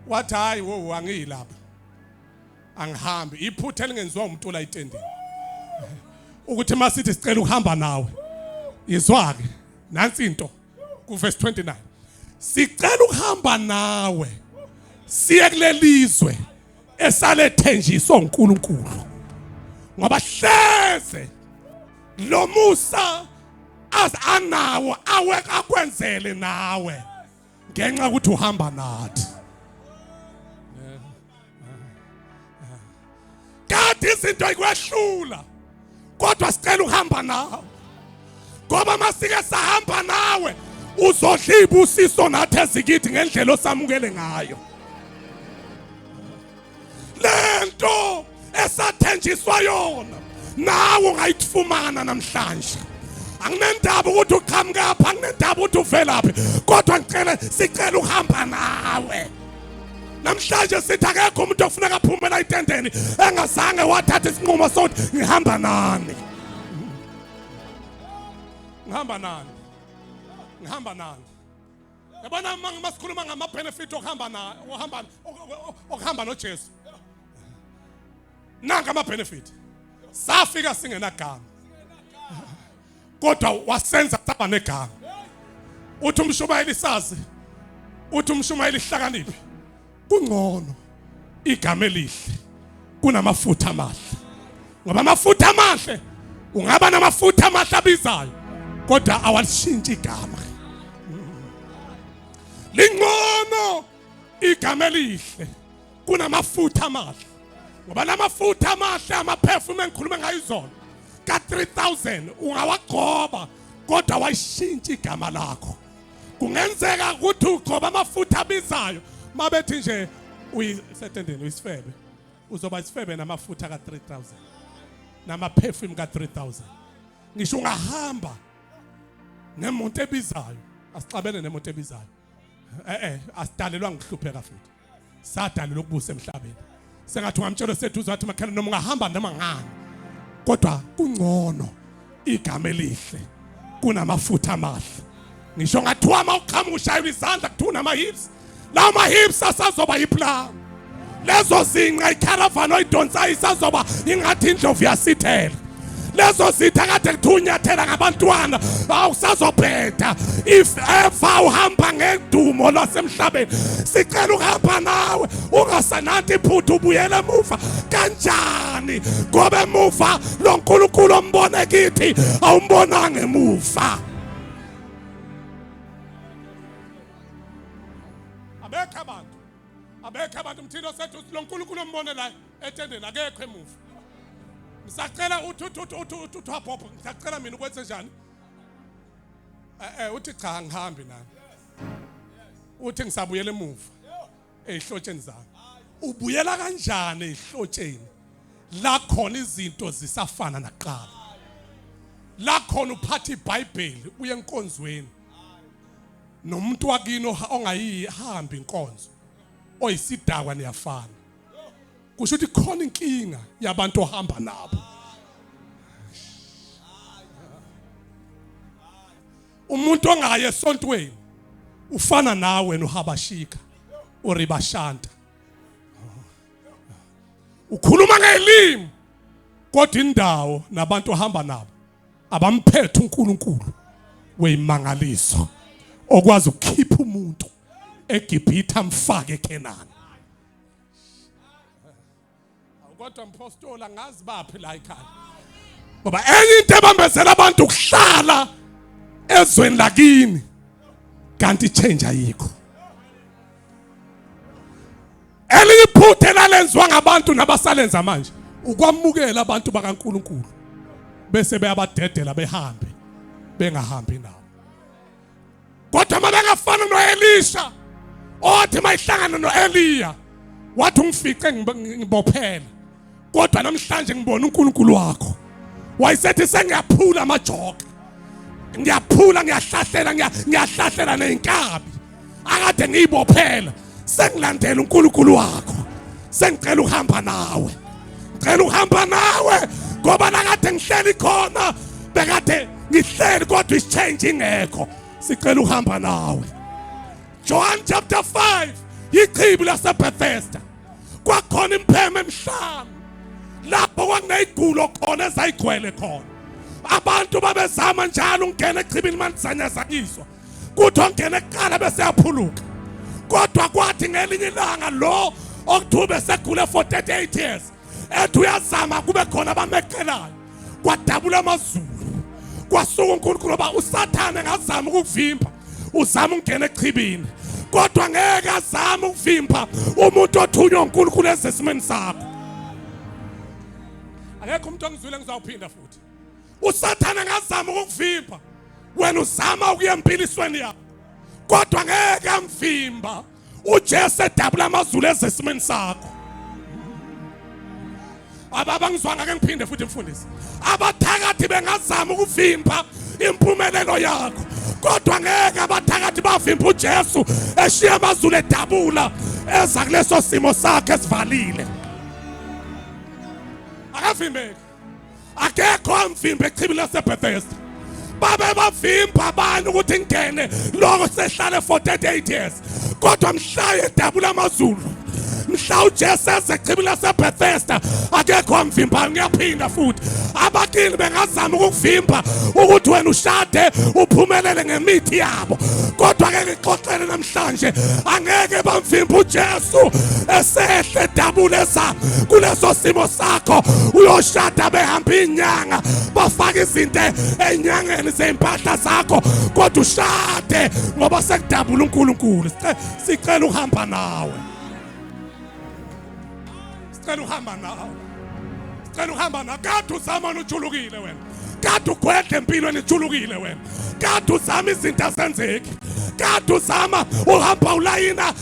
wathi, "Hayi wo, angiyilapho, angihambi." Iphutha elingenziwa umuntu la itendeni, ukuthi masithi sicela ukuhamba nawe, izwa ke nansi into kuverse 29: "Sicela ukuhamba nawe siye kulelizwe esalethenjiswa uNkulunkulu, ngoba hleze lo musa as anawo awe akwenzele nawe ngenxa ukuthi uhamba nathi." Kade izinto ikwehlula, kodwa sicela ukuhamba nawe, ngoba masike sahamba nawe, uzodla ibusiso nathi ezikithi ngendlela osamukele ngayo. Lento Esathenjiswa yona nawe ungayifumana namhlanje. Anginendaba ukuthi uqhamukaphi, anginendaba ukuthi uvelaphi, kodwa ngicela sicela ukuhamba nawe. Namhlanje sithi akekho umuntu ofuneka aphumela etendeni engazange wathatha isinqumo sokuthi ngihamba nani. Ngihamba nani. Ngihamba nani. Yabona uma sikhuluma ngama benefit okuhamba na okuhamba okuhamba noJesu. Nanka ama benefit. Safika singenagama. Kodwa wasenza saba negama. Uthi umshumayeli sazi. Uthi umshumayeli hlakaniphi. Kungcono igama elihle kunamafutha amahle. Ngoba amafutha amahle ungaba namafutha amahle abizayo kodwa awalishintshi igama. Lingcono igama elihle kunamafutha amahle. Ngoba lamafutha amahle amaperfume engikhuluma ngayo izolo ka 3000 ungawagcoba kodwa wayishintsha igama lakho. Kungenzeka ukuthi ugcoba amafutha abizayo mabethi nje uyisetendeni uyisifebe, uzoba isifebe namafutha ka 3000 namaperfume ka 3000. Ngisho ungahamba nemoto ebizayo, asixabene nemoto ebizayo. Asidalelwa ngikuhlupheka futhi. Sadalelwa ukubusa emhlabeni. Sengathi ungamtshela seduze wathi makhela noma ungahamba noma ngani. Kodwa kungcono igama elihle kunamafutha amahle. Ngisho ngathiwa uma uqhamuka ushayela izandla kuthiwa unama hips. Lawo ma hips asazoba yiplan. Lezo zinqa icaravan oyidonsayo isazoba ingathi indlovu yasithela. Lezo zitha kade kuthiwa unyathela ngabantwana awusazobheda. If ever uhamba ngedumo lwasemhlabeni, sicela ukuhamba nawe ungasananti iphutha ubuyele emuva kanjani, ngoba emuva lo nkulunkulu ombone kithi awumbonanga emuva. Abekho abantu, abekho abantu mthini osethi lo nkulunkulu ombone la etendeni akekho emuva. Ngisacela uthi uthi uthi uthi uthi uthi wabhobho, ngisacela mina ukwenze njani? Uthi cha angihambi nami. Uthi ngisabuyela emuva ezihlotsheni zami. Ubuyela kanjani ezihlotsheni la khona izinto zisafana nakuqala? La khona uphatha iBhayibheli uye enkonzweni nomuntu wakini ongayihambi inkonzo oyisidakwa niyafana. Kusho ukuthi khona inkinga yabantu ohamba nabo. Umuntu ongayi esontweni ufana nawe noHabashika uRibashanta. Ukhuluma ngelimi kodwa indawo nabantu ohamba nabo abamphethe uNkulunkulu weyimangaliso okwazi ukukhipha umuntu eGibhithe amfake eKhenani. Kodwa mpostoli angazi baphi la ekhaya, ngoba enye into ebambezela abantu ukuhlala ezweni lakini kanti change ayikho. Elinye iphutha elalenziwa ngabantu nabasalenza manje ukwamukela abantu bakaNkuluNkulu bese beyabadedela behambe bengahambi nabo. Kodwa uma bengafana noElisha othi mayihlangana noEliya wathi ungifice ngibophela, kodwa namhlanje ngibona uNkulunkulu wakho. Wayesethi sengiyaphula amajoka, ngiyaphula, ngiyahlahlela, ngiyahlahlela nezinkabi akade ngiyibophela, sengilandela uNkulunkulu wakho, sengicela ukuhamba nawe, ngicela ukuhamba nawe, ngoba nakade ngihleli khona bekade ngihleli kodwa isichange ingekho, sicela ukuhamba nawe. John chapter 5 ichibi laseBethesda, kwakhona impheme emihlanu lapho kwakuneyigulo khona ezayigcwele khona. Abantu babezama njalo ukungena echibini malizanyazanyiswa, kuthi ongena ekuqala bese yaphuluka. Kodwa kwathi ngelinye ilanga lo okuthiwa besegule for 38 years ethi uyazama kube khona abameqelayo, kwadabula amazulu, kwasuka uNkulunkulu. Ngoba uSathane ngazama ukuvimba, uzama ukungena echibini, kodwa ngeke azame ukuvimba umuntu othunywa uNkulunkulu ezesimeni sakho. Akekho umuntu ongizwile, ngizawuphinda futhi. uSathane ngazama ukuvimba, wena uzama ukuya empilisweni yakho, kodwa ngeke amvimba uJesu edabula amazulu ezesimeni sakho. Ababangizwanga ke ngiphinde futhi mfundisi. Abathakathi bengazama ukuvimba impumelelo yakho, kodwa ngeke abathakathi bavimba uJesu eshiya amazulu edabula eza kuleso simo sakhe esivalile. Akavimbeki. Akekho amvimba echibini laseBethesda. Babe bavimba abantu ukuthi ngene lokho sehlale for 38 years, kodwa mhla edabula amazulu, mhla uJesu eze echibini laseBethesda, akekho amvimbayo. Ngiyaphinda futhi, abakini bengazama ukukuvimba ukuthi wena ushade uphumelele ngemithi yabo, kodwa ke ngixoxele namhlanje, angeke bamvimba uJesu esehle edabula eza kuleso simo sakho. Uyoshada behamba inyanga, bafaka izinto enyangeni zempahla zakho, kodwa ushade ngoba sekudabula uNkulunkulu. Sicela uhamba nawe, sicela uhamba nawe, sicela uhamba nawe. Kade uzama ujulukile wena, kade ugwedle empilweni ijulukile wena, kade uzama izinto azenzeki, kade uzama uhamba ulayina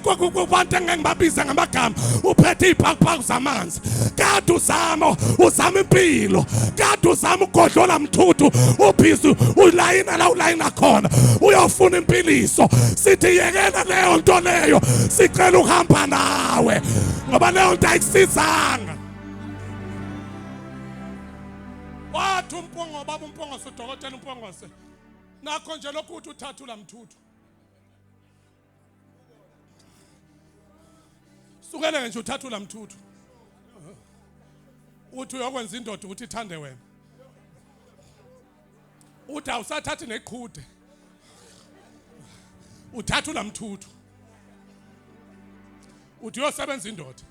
kubantu engeke ngibabize ngamagama, uphethe iy'phakuphako zamanzi, kade uzama uzama impilo, kade uzama ugodlola mthuthu, ubhizi ulayina la ulayina khona uyofuna impiliso. Sithi yekela leyo nto leyo, sicela ukuhamba nawe ngoba leyo nto ayikusizanga. Wathi uMpongo, baba uMpongose, udokotela uMpongose, nakho nje lokhu uthi uthatha ulamthuthu, sukele nje uthatha ulamthuthu, uthi uyokwenza indoda ukuthi ithande wena, uthi awusathathi neqhude, uthatha ulamthuthu, uthi uyosebenza indoda,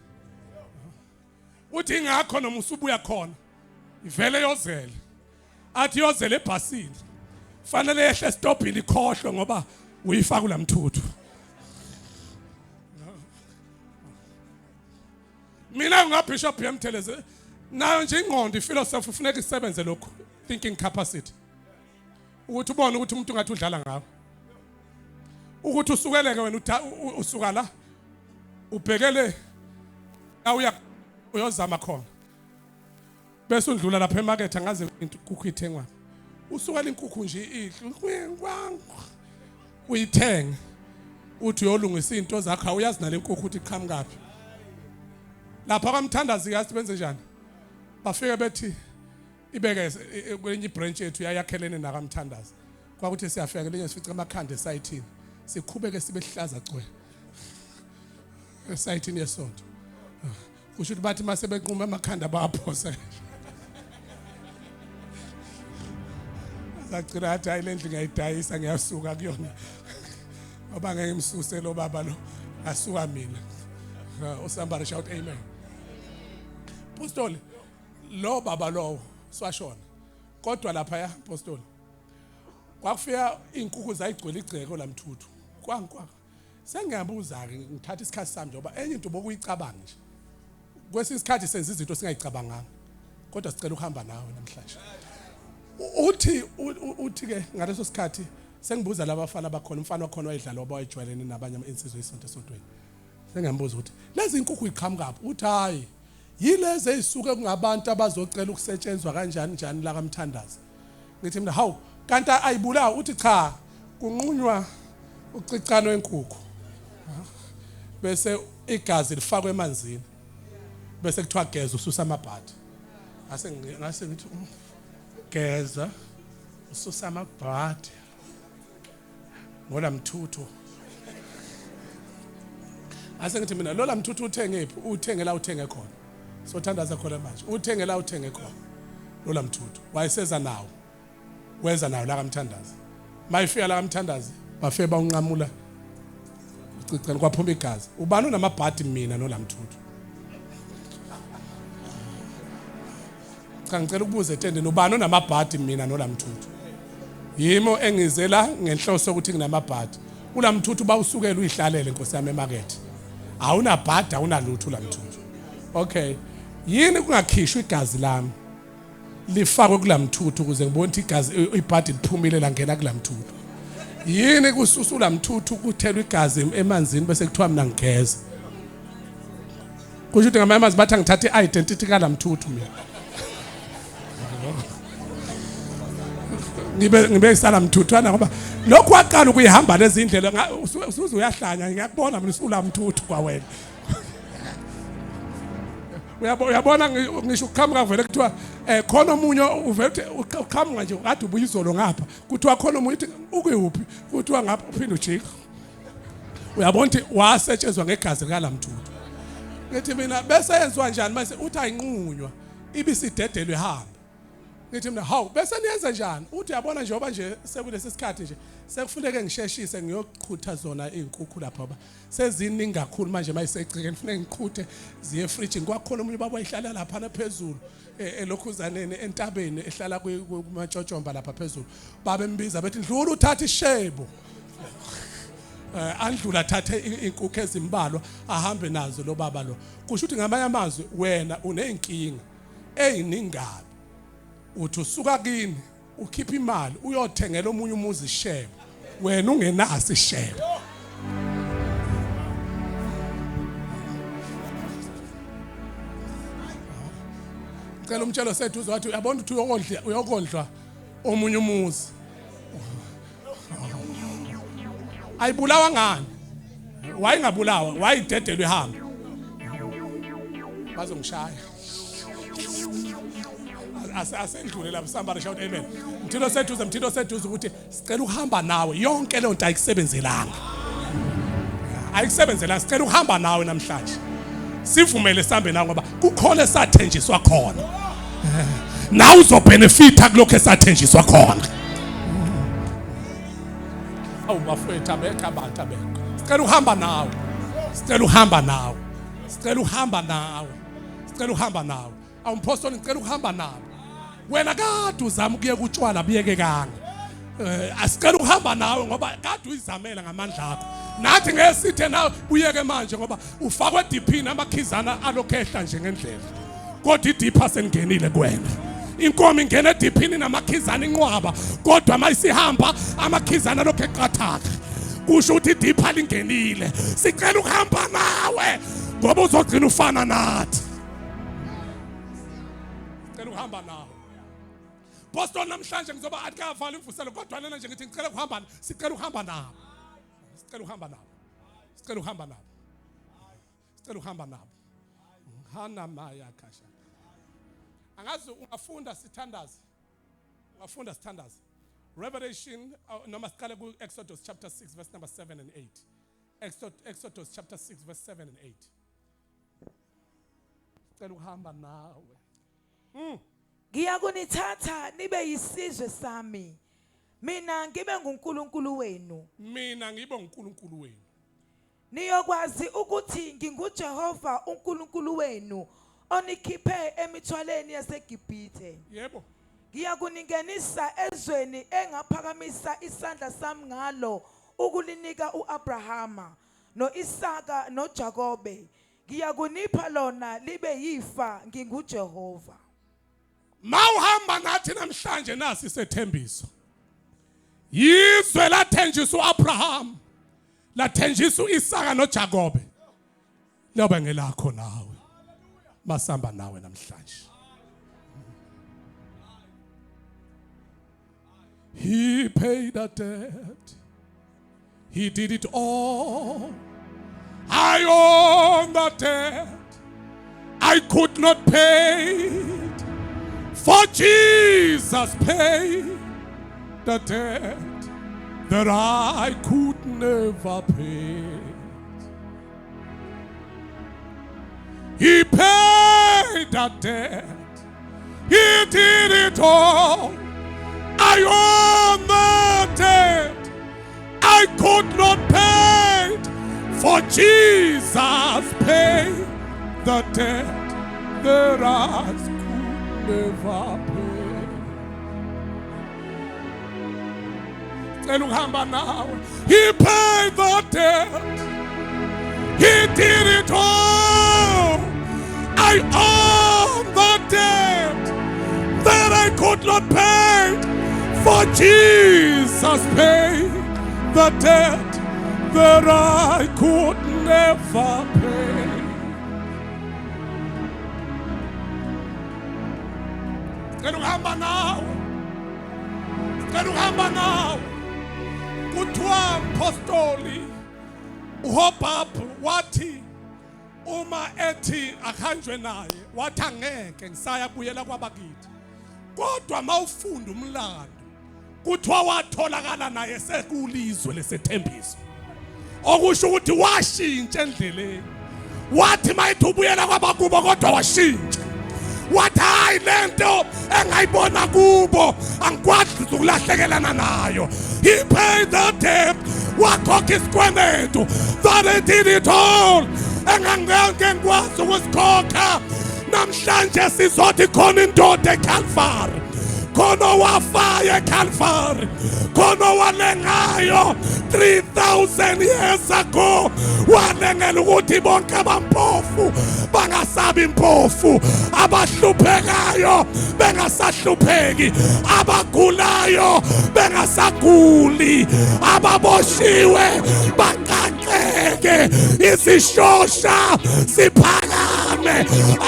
uthi ingakho noma usubuya khona ivele yozele, athi yozele ebhasini, fanele yehle esitobhini ikhohlwe ngoba uyifaka ulamthuthu. Mina ngingabishop Mtheleze, nayo nje ingqondo iphilosophy kufuneka isebenze lokhu, thinking capacity, ukuthi ubone ukuthi umuntu ngathi udlala ngawe, ukuthi usukeleke wena usuka la ubhekele la uya uyozama khona, bese undlula lapha emakethe, angaze inkukhu ithengwa, usukela inkukhu nje idle uyithenge, uthi uyolungisa izinto zakho, awuyazi nale nkukhu ukuthi iqhamukaphi. Lapha kwamthandazi kathi benze njani, bafike bethi ibeke kwenye ibranch yethu yayakhelene nakamthandazi, kwakuthi siyafika kelinye sifice amakhanda esayithini, sikhubeke sibe hlaza cwe esayithini yesonto. Kusho ukuthi bathi mase benquma amakhanda bawaphosa, sagcina athi hayi le ndlu ngiyayidayisa, ngiyasuka kuyona ngoba ngeke ngimsuse lo baba lo, asuka mina. Somebody shout amen. Apostoli, lo baba lowo swashona, kodwa lapha ya apostoli kwakufika izinkukhu zayigcwele igceke lamthuthu kwankwa. Sengiyabuza ke, ngithatha isikhathi sami njengoba enye into bokuyicabanga nje, kwesinye isikhathi senza izinto singayicabanganga, kodwa sicela ukuhamba nawe namhlanje. Uthi uthi ke ngaleso sikhathi sengibuza laba bafana bakhona, umfana wakhona wayedlala waba wayejwayelene nabanye insizwa isonto esontweni, sengiyambuza ukuthi lezi inkukhu iqhamukaphi, uthi hayi yilezi ezisuke kungabantu abazocela ukusetshenzwa kanjani njani la kamthandazi. Ngithi mina hawu kanti ayibulawa, uthi cha kunqunywa ucicano wenkukhu bese igazi lifakwe emanzini, bese kuthiwa geza ususa amabhadi. Ngase ngase ngithi geza ususa amabhadi ngola mthuthu. Ase ngithi mina lola mthuthu uthenge phi? Uthenge la uthenge khona, sothandaza khona manje, uthenge la uthenge khona lola mthuthu. Wayeseza nawo, weza nawo la kamthandazi. Mayifika la kamthandazi bafike bawunqamula ucicela, kwaphuma igazi. Ubani unamabhadi? Mina nolamthuthu. Cha, ngicela ukubuza etendeni, ubani onamabhadi? Mina nolamthuthu. Yimo engize la ngenhloso ukuthi nginamabhadi. Ulamthuthu bawusukela uyihlalele nkosi yami emakethe, awunabhadi, awunalutho ulamthuthu. Okay, yini kungakhishwa igazi lami lifakwe kulamthuthu ukuze ngibone ukuthi igazi ibhadi liphumile langena kulamthuthu? Yini kususa ulamthuthu kuthelwa igazi emanzini bese kuthiwa mina ngigeza? Kusho ukuthi ngamanye amazwi bathi angithathe i-identity kalamthuthu mina. Ngibe isalamthuthwana ngoba lokhu waqala ukuyihamba lezi ndlela usuze uyahlanya, ngiyakubona mina usulamthuthu kwawena. Uyabona ngisho uqhamuka vele kuthiwa khona omunye uvele uqhamuka nje kade ubuya izolo ngapha, kuthiwa khona omunye uthi ukuyuphi, kuthiwa ngapha uphinde ujika. Uyabona ukuthi wasetshenzwa ngegazi likalamthuthu. Ngithi mina bese yenziwa njani mase uthi ayinqunywa ibisidedelwe ihambe. Ngithi mina hawu bese niyenza njani? Uthi uyabona njengoba nje sekulesi sikhathi nje sekufuneke ngisheshise ngiyoqhutha zona izinkukhu lapha ngoba seziningi kakhulu manje mayisegcekeni kufuneka ngiqhuthe ziye efrijini. Kwakhona omunye ubaba wayehlala lapha phezulu elokhuzaneni entabeni ehlala kumatshotshomba lapha phezulu, babembiza bethi ndlula uthatha ishebo. Andlula athathe inkukhu ezimbalwa ahambe nazo lo baba lo. Kusho ukuthi ngamanye amazwi wena uneyinkinga eyiningabi, uthi usuka kini ukhipha imali uyothengela omunye umuzi ishebo, wena ungenaso ishebo. Cela umtshelo seduze wathi uyabona ukuthi uyokondla omunye umuzi. Ayibulawa ngani? Wayengabulawa, wayidedelwe ihambe. Bazongishaya. Asendlule lapho, somebody shout amen. Mthilo seduze, mthilo seduze ukuthi sicela ukuhamba nawe. Yonke leyo nto ayikusebenzelanga. Ayikusebenzelanga, sicela ukuhamba nawe namhlanje. Sivumele sihambe nawe ngoba kukhona esathenjiswa khona. Nawe uzobenefita kulokho esathenjiswa khona. Awu bafowethu abekho abantu abekho. Sicela ukuhamba nawe. Sicela ukuhamba nawe. Sicela ukuhamba nawe. Sicela ukuhamba nawe. Awumpostoli ngicela ukuhamba nawe. Wena kade uzama ukuyeka utshwala buyekekanga. Asicela ukuhamba nawe ngoba kade uyizamela ngamandla akho. Nathi ngeke sithe nawe buyeke manje ngoba ufakwe ediphini amakhizana alokhu ehla nje ngendlela. Kodwa idipha asengenile kuwena. Inkomo ingena ediphini namakhizana inqwaba, kodwa mayisihamba amakhizana alokhu eqathaka. Kusho ukuthi idipha lingenile. Sicela ukuhamba nawe ngoba uzogcina ufana nathi. Sicela ukuhamba nawe. Pastor namhlanje ngizoba atikavala imvuselo kodwa lena nje ngithi ngicela ukuhamba, sicela ukuhamba nawe. Sicela ukuhamba nawe. Sicela ukuhamba nawe. Sicela ukuhamba nabo. Hana maya kasha. Angazi ungafunda sithandaze. Ungafunda sithandaze. Revelation noma siqale ku Exodus chapter 6 verse number 7 and 8. Exodus chapter 6 verse 7 and 8. Sicela ukuhamba nawe. Ngiyakunithatha nibe yisizwe sami. Mina ngibe nguNkulunkulu wenu. Mina ngibe uNkulunkulu wenu. Niyokwazi ukuthi nginguJehova uNkulunkulu wenu onikhiphe emithwaleni yaseGibhithe. Yebo. Ngiyakuningenisa ezweni engaphakamisa isandla sami ngalo ukulinika uAbrahama noIsaka noJakobe. Ngiyakunipha lona libe yifa, nginguJehova. Mawuhamba nathi namhlanje nasi isethembiso. Yizwe lathenjiswa uAbraham, lathenjiswa uIsaka noJakobe. Liyoba ngelakho nawe. Masamba nawe namhlanje. He paid a debt. He did it all. I own the debt. I could not pay it. For Jesus paid the debt that I could never pay. He paid that debt. He did it all. I own the debt. I could not pay it. For Jesus paid the debt that I could never pay. Cela ukuhamba nawe. He paid the debt. He did it all. I own the debt that I could not pay. For Jesus paid the debt that I could never pay. Sicela ukuhamba nawe. Sicela ukuhamba nawe. Kuthiwa mpostoli uHobab wathi uma ethi akuhanjwe naye wathi angeke ngisaya buyela kwabakithi. Kodwa mawufunda umlando kuthiwa watholakala naye sekulizwe lesethembiso okusho ukuthi washintsha endleleni wathi mayithi ubuyela kwabakubo kodwa washintsha wathi hayi lento engayibona kubo angikwazi ukulahlekelana nayo. He paid the debt, wakhokha isikweletu that he did it all engangeke ngikwazi ukusikhokha. Namhlanje sizothi khona indoda eCalvary, khona owafayo eCalvary, khona owalengayo 3000 years ago, walengela ukuthi bonke abampofu bangasabi impofu, abahluphekayo bengasahlupheki, abagulayo bengasaguli, ababoshiwe baqaqeke, isishosha siphakame,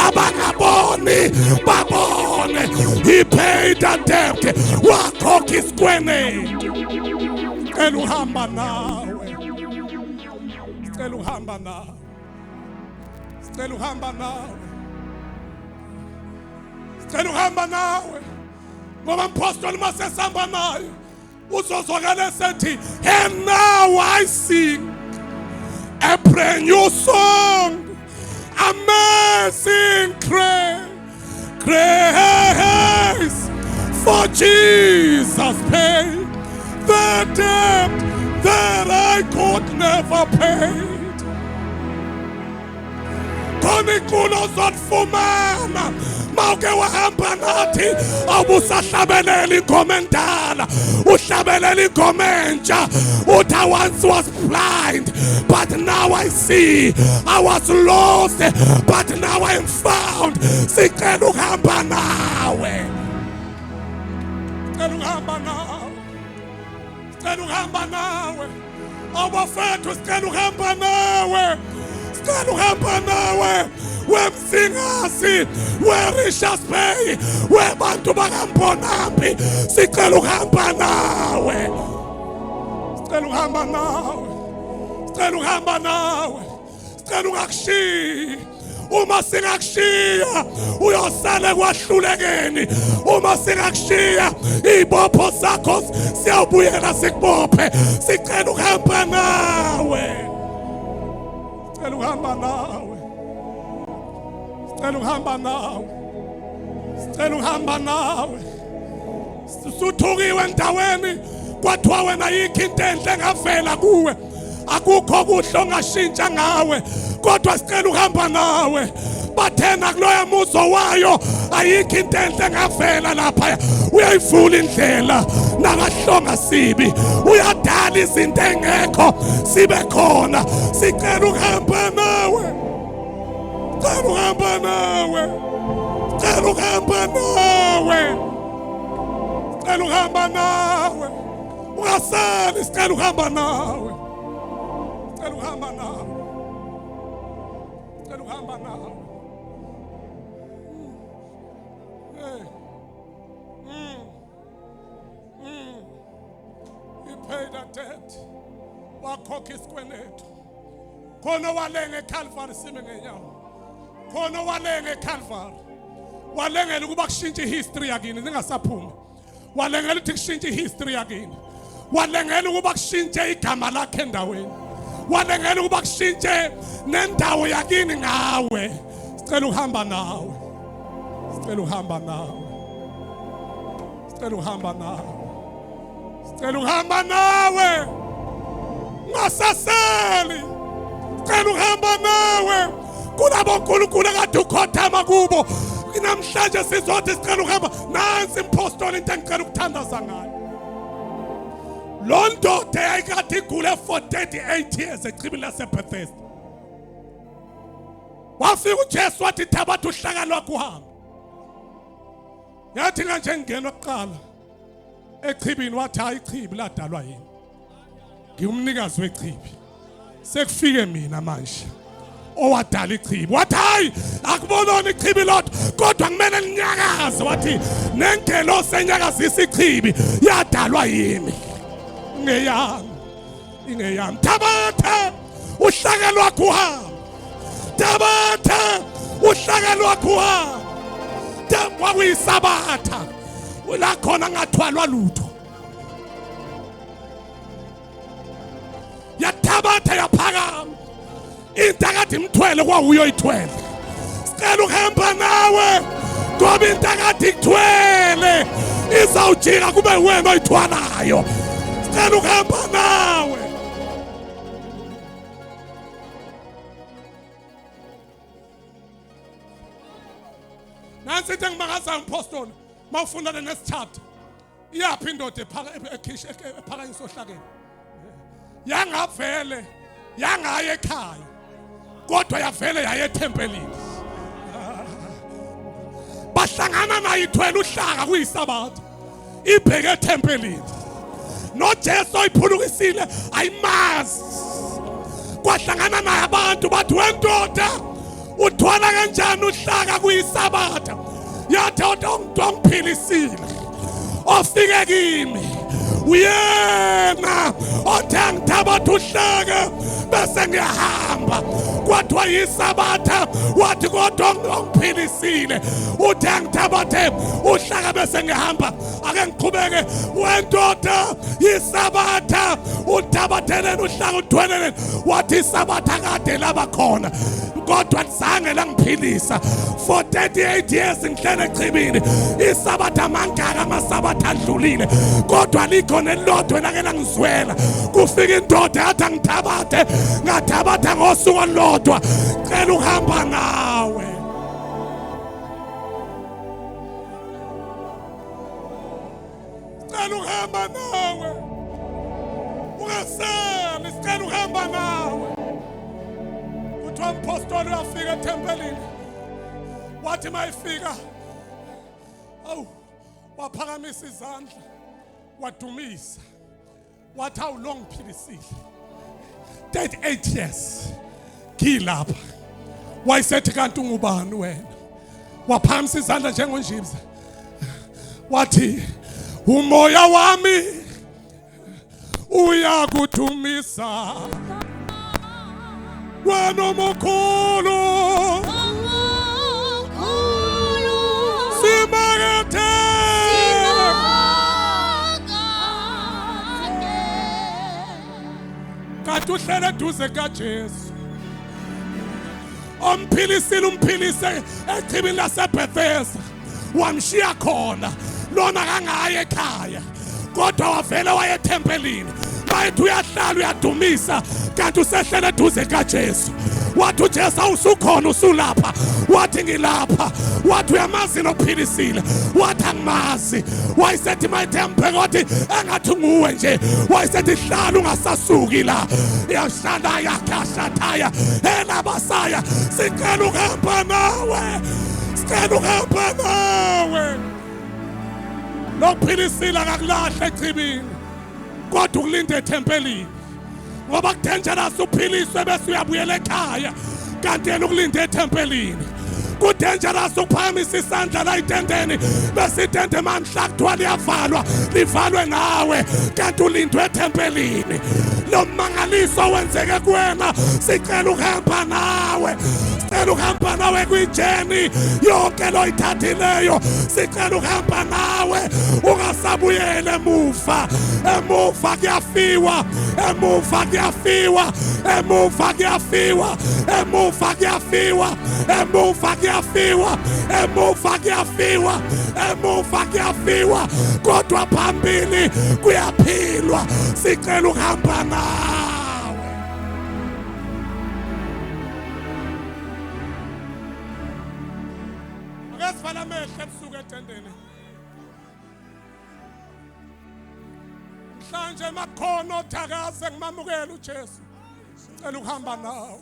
abangaboni babone. He paid the debt, wakhokha isikweletu. Cela uhamba nawe, sicela uhamba nawe, sicela uhamba nawe, sicela uhamba nawe, ngoba mpostoli masesihamba naye uzozwakala esethi, and now I sing a brand new song, amazing grace, for Jesus paid the debt that I could never pay. Khona iculo ozolifumana mawuke wahamba nathi, awubusahlabelela ingoma endala, uhlabelela ingoma entsha. Uthi, I once was blind, but now I see. I was lost, but now I am found. Sicela ukuhamba nawe, sicela ukuhamba nawe, sicela ukuhamba nawe. Abafethu, sicela ukuhamba nawe, sicela ukuhamba nawe, wemsingazi, we-Richards Bay, webantu bakaMbonambi, sicela ukuhamba nawe, sicela ukuhamba nawe, sicela ukuhamba nawe, sicela ungakushiyi. Uma singakushiya uyosala kwahlulekeni. Uma singakushiya izibopho sakho siyawubuyela sikubophe. Sicela ukuhamba nawe, sicela ukuhamba nawe, sicela ukuhamba nawe, sicela ukuhamba nawe. Suthukiwe endaweni, kwathiwa wena yikho into enhle engavela kuwe, akukho kuhle ongashintsha ngawe, kodwa sicela ukuhamba nawe. Bathena kuloya muzo wayo ayikho into enhle engavela lapha. Uyayivula indlela nakahlonga sibi, uyadala izinto engekho sibe khona. Sicela ukuhamba nawe, sicela ukuhamba nawe, sicela ukuhamba nawe, sicela ukuhamba nawe. Ungasali, sicela ukuhamba nawe, sicela ukuhamba nawe, sicela ukuhamba nawe. Hey. He paid a debt. Wakhokha isikweletu. Khona walenga eCalvary, sime ngenyawo. Khona walenga eCalvary. Walengela ukuba kushintshe ihistory yakini ningasaphumi. Walengela ukuthi kushintshe ihistory yakini. Walengela ukuba kushintshe igama lakhe endaweni. Walengela ukuba kushintshe nendawo yakini ngawe. Sicela ukuhamba nawe. Sicela ukuhamba nawe. Sicela ukuhamba nawe. Sicela ukuhamba nawe. Ungasaseli. Sicela ukuhamba nawe. Kulabo nkulunkulu akade ukhothama kubo. Namhlanje sizothi sicela ukuhamba. Nansi impostoli into engicela ukuthandaza ngayo. Lo ndoda yayikade igule for 38 years echibini laseBethesda. Wafika uJesu wathi, thabatha uhlaka lwakho uhambe. Yathi kanje ngingena kuqala echibini, wathi hayi, ichibi ladalwa yini? Ngiwumnikazi wechibi. Sekufike mina manje. owadala ichibi. Wathi hayi, akubonona ichibi lodwa, kodwa kumele linyakaze. Wathi nengelosi enyakazisa ichibi yadalwa yimi, ingeyami, ingeyami. Thabatha uhlaka lwakho uhambe, thabatha uhlaka lwakho uhambe. Kwakuyisabatha la khona ngathwalwa lutho. Yathabatha yaphakama, into akade imthwele kwawuyo ithwele. Sicela ukuhamba nawe ngoba into akade ikuthwele izawujika kube wena oyithwalayo. Sicela ukuhamba nawe. Nansi into engimangazayo mpostoli, mawufunda le next chapter, iyaphi indoda ephakanyiswa ohlakeni? Yangavele yangaya ekhaya, kodwa yavele yaye ethempelini. Bahlangana nayo ithwele uhlaka kuyisabatha, ibheke ethempelini. NoJesu oyiphulukisile ayimazi. Kwahlangana naye abantu bathi, wendoda uthwala kanjani uhlaka kuyisabatha? Yathi ongiphilisile ofike kimi uyena othe ngithabatha uhlaka bese ngiyahamba. Kwathiwa yisabatha, wathi kodwa ongiphilisile uthe ngithabathe uhlaka bese ngihamba. Ake ngiqhubeke, wendoda yisabatha uthabatheleni uhlaka uthweleleni. Wathi isabatha kade laba khona, kodwa zange langiphilisa. For 38 years ngihlele echibini, isabatha mangaka amasabatha adlulile, kodwa likho nelilodwa elake langizwela. Kufika indoda yathi angithabathe, ngathabatha ngosuku olulodwa. Cela ukuhamba nawe. Sicela ukuhamba nawe. Ungasali, sicela ukuhamba nawe. Kuthiwa umpostoli uyafika ethempelini, wathi mayifika, awu, waphakamisa izandla wadumisa, wathi awu lo ngiphilisile 38 years ngilapha. Wayesethi kanti ungubani wena? Waphakamisa izandla njengonjibza, wathi umoya wami uyakudumisa wena omkhulu, simakethe. Kanti uhlele eduze kaJesu omphilisile, umphilise echibini laseBethesda, wamshiya khona lona kangaye ekhaya, kodwa wavele waye ethempelini. Bayithi uyahlala uyadumisa, kanti usehlele eduze kaJesu. Wathi uJesu awusukhona usulapha? Wathi ngilapha. Wathi uyamazi nophilisile? Wathi angimazi. Wayesethi mayithempe, wathi engathi nguwe nje. Wayesethi hlala ungasasuki la. Yashanda yakashataya elabasaya, sicela ukuhamba nawe, sicela ukuhamba nawe. Lokuphilisile akakulahla echibini, kodwa ukulinde ethempelini, ngoba kudangerous uphiliswe bese uyabuyela ekhaya, kanti yena ukulinde ethempelini. Kudangerous ukuphakamisa isandla la itendeni bese itende mamhla kuthiwa liyavalwa, livalwe nawe, kanti ulindwe ethempelini. Lo mmangaliso wenzeke kuwena, sicela ukuhamba nawe, sicela ukuhamba nawe kwijeni yonke loyithathileyo, sicela ukuhamba nawe ungasabuyele emuva. Emuva kuyafiwa, emuva kuyafiwa, emuva kuyafiwa, emuva kuyafiwa, emuva kuyafiwa, emuva kuyafiwa, emuva kuyafiwa, kodwa phambili kuyaphilwa. Sicela ukuhamba nawe. Ake sivala amehlo ebusuku etendeni. Mhlanje makhona othakaze ngimamukela uJesu, ngicela ukuhamba nawe.